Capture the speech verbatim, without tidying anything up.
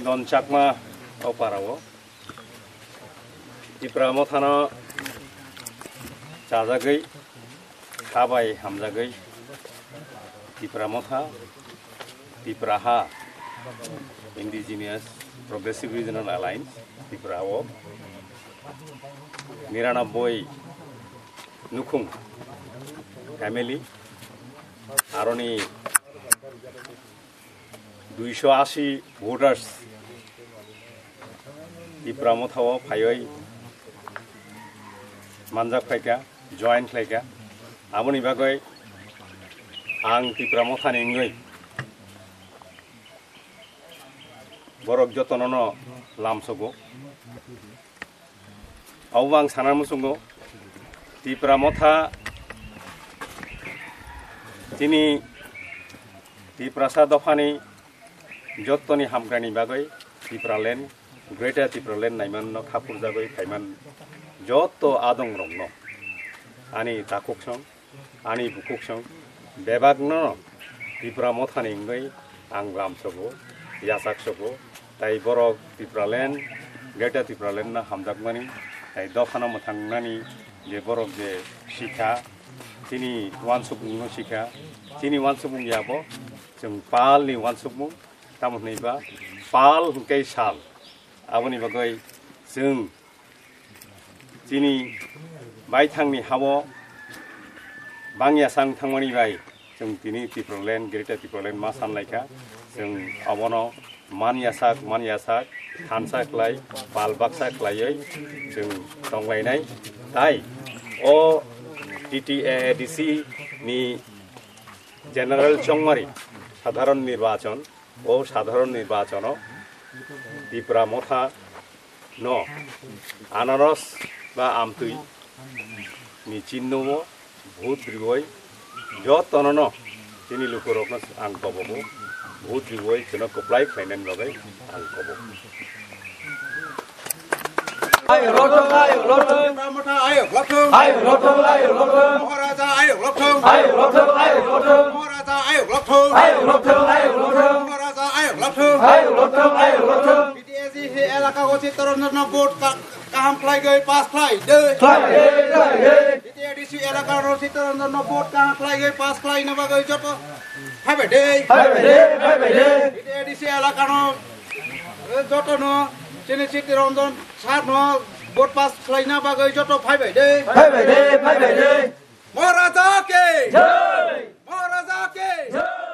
Don Chakma o parao Tipra Mothano chajagwi, kha bai hamjagwi Tipra Motha, Tipra Ha, Indigenous Progressive Regional Alliance, Tipra o niranabboi nukhung family, aroni duiso asi voters Tipra Mothao phaiwi manjak phaikha, join khlaikha. Aboni bagwi ang Tipra Mothani wngwi borok jotono no lamsogo. Abo ang sana muchungo, Tipra Motha chini Tiprasa dophani jottoni hamkrani bagwi Tipraland, Greater Tipraland naimanno khapurjagwi phaiman jotto adongrokno ani takhuksong, ani bukhuksong bebakno Tipra Mothani wngwi ang lamsogo, yachaksogo, tai borok Tipraland, Greater Tipraland no hamjakmani, tai dophano mwthangnani je borok je sikha, chini uansukmungno sikha, chini uansukmung yabo chwng palni uansukmung, tamo hwnwi ba pal hwnkhe sal, aboni bagwi chwng chini baithangni hao bangya sang thangmani bai chwng tini Tipraland, Greater Tipraland ma sanlaikha. Chwng abono man yasak, man yasak, thansa khlai, pal baksa khlaiwi chwng tonglainai. Tai o T T A A D C ni general chongmari sadharon nirbachon, o sadharon nirbachono Tipra Motha no anaros ba amtwi ni chinno o bhut riwoi jotono no chini lukurokno ang kobogo, bhut riwoi chwngno kwplai khlainani bagwi ang kobogo. Ayuk lothung, ayuk lothung. Tipra Motha ayuk lothung. Ayuk lothung, ayuk lothung. Maharaja ayuk lothung. Ayuk lothung, ayuk lothung. Maharaja ayuk lothung. Ayuk lothung, ayuk lothung. Maharaja ayuk lothung. Ayuk lothung, ayuk lothung. B T A D C elaka o Chittaranjan no vote ka-, kaham khlai gwi pass khlai de. Khlai de, khlai de. B T A D C elaka o Chittaranjan no vote kaham khlai gwi pass khlaina bagwi joto phaibai de. Phaibai de, phaibai de. B T A D C elaka no, eh, joto no chini Chittaranjan sir no vote pass khlaina bagwi joto phaibai de. Phaibai de, phaibai de. Maharaja ki! Jai! Maharaja ki! Jai!